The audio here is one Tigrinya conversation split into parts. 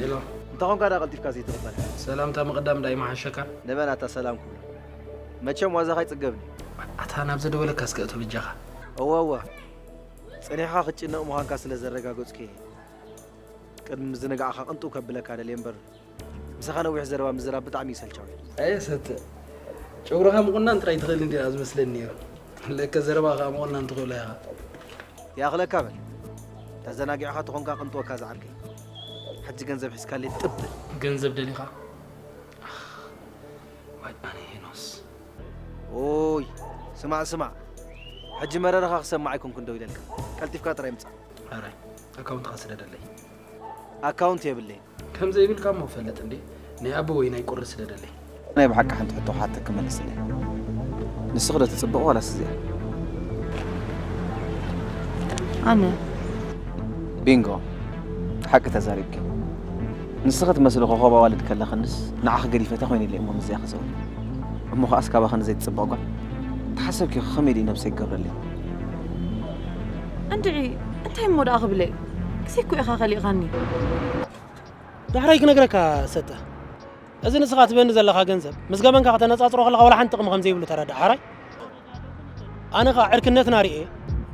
ሄሎ። እንታይ ኾንካ ዳ ቀልጢፍካ ዘይትቕበል? ሰላምታ ምቕዳም ዳይ መሓሸካ? ንመን ኣታ ሰላም ክብሎ? መቸም ዋዛኻ ይጽገብኒ። ኣታ ናብ ዘደወለካ እስከ እቶ ብጃኻ። እወ እወ፣ ጸኒሕኻ ክትጭነቕ ምዃንካ ስለ ዘረጋገጽኩ እየ። ቅድሚ ምዝንጋዕኻ ቅንጡ ከብለካ ደልየ እምበር፣ ምሳኻ ነዊሕ ዘረባ ምዝራብ ብጣዕሚ ይሰልቻው እዩ። ኣየ ሰተ፣ ጨጉርኻ ምቑናን ጥራይ ትኽእል እንዲያ ዝመስለኒ ነይሩ። ለከ ዘረባ ከዓ ምቑናን ትኽእሎ ኢኻ። ይኣኽለካ በል። ተዘናጊዕኻ ተኾንካ ቅንጥወካ ዝዓርከይ። ሕጂ ገንዘብ ሒዝካለይ ጥብ በል። ገንዘብ ደሊኻ? ዋይ ኣነ ሄኖስ። ኦይ፣ ስማዕ ስማዕ። ሕጂ መረረኻ ክሰማዕ ኣይኮንኩን ደው ኢለልካ። ቀልጢፍካ ጥራይ ምጻእ። ኣራይ ኣካውንትኻ ስደደለይ። ኣካውንት የብለይን። ከም ዘይብልካ እሞ ፈልጥ እንዴ። ናይ ኣቦ ወይ ናይ ቁሪ ስደደለይ። ናይ ብሓቂ ሓንቲ ሕቶ ክሓተኪ መልስለይ። ንስኺ ዶ ትጽብቕ ዋላስ እዚኣ? ኣነ ቢንጎ፣ ሓቂ ተዛሪብኪ። ንስኺ ትመስሊ ኮኾብ ኣዋልድ ከለኽንስ ንዓኺ ገዲፈ ተኾይነ ኢለ እሞ ምስዚኣ ክዘውር። እሞ ኸኣስ ካባኺ ንዘይትጽብቕ ጓል ተሓሰብኪ ከመይ ድዩ ነብሰይ ክገብረለይ? እንድዒ እንታይ እሞ ደኣ ክብለይ? ግዜ እኮ ኢኻ ከሊእኻኒ። ዳሕራይ ክነግረካ ሰተ፣ እዚ ንስኻ ትበኒ ዘለኻ ገንዘብ ምስ ገበንካ ከተነጻጽሮ ከለኻ ዋላ ሓንቲ ጥቕሚ ከም ዘይብሉ ተረዳእ። ሓራይ ኣነ ኸኣ ዕርክነትና ርኤ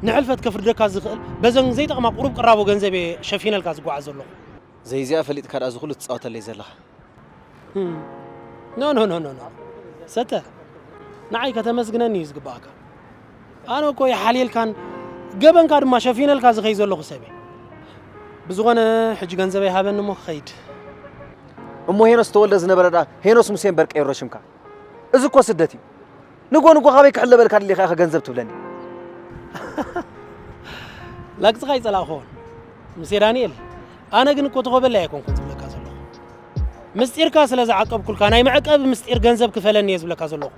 ንሕልፈት ከፍርደካ ዝኽእል በዘን ዘይጠቕማ ቁሩብ ቅራቦ ገንዘብ እየ ሸፊነልካ ዝጓዓዝ ዘለኹ። ዘይዚኣ ፈሊጥካ ደኣ እዚ ኩሉ ትጻወተለይ ዘለኻ። ኖ ኖ ኖ ኖ ኖ ሰተ፣ ንዓይ ከተመስግነኒ እዩ ዝግባኣካ። ኣነ እኮ ይሓልየልካን ገበንካ ድማ ሸፊነልካ ዝኸይ ዘለኹ ሰብ እየ። ብዝኾነ ሕጂ ገንዘበይ ሃበኒ እሞ ክኸይድ። እሞ ሄኖስ ተወልደ ዝነበረ ደኣ ሄኖስ ሙሴ እምበር ቀይሮ ሽምካ። እዚ እኮ ስደት እዩ። ንጎ ንጎ ካበይ ክሕለበልካ ደሊኻ ኢኻ ገንዘብ ትብለኒ? ላግጽኻ ይጸላእኹን ሙሴ ዳንኤል፣ ኣነ ግን እኮ ተኾበለይ ኣይኮንኩን ዝብለካ ዘለኹ። ምስጢርካ ስለ ዝዓቀብኩልካ ናይ መዕቀቢ ምስጢር ገንዘብ ክፈለኒ እየ ዝብለካ ዘለኹ።